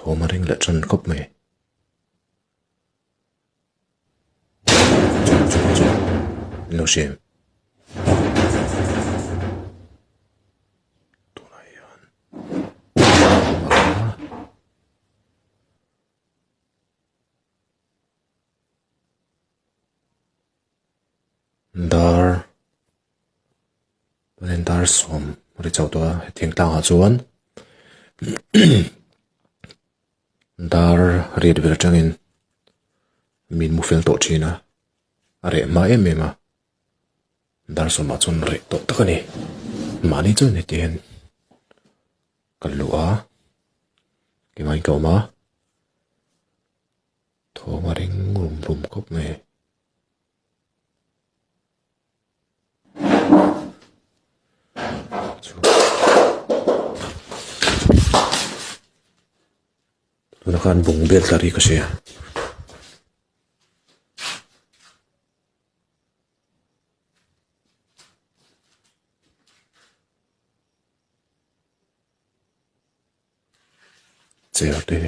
Thawm a ring leh tan khawp mai. Min lo hria em? Tunah hian Dar chuanin dar sawm ri chauh tawh a hetiang tlangah chuan dar riat vel atangin min mu fel tawh thin a a reh hma em em a dar sawmah chuan reh tawh tak a ni mahni chuan heti hian ka luh a keimah in ka awm a thawm a ring rum rum khawp mai. Tunah khan bungbel tla ri ka hria. Chair te.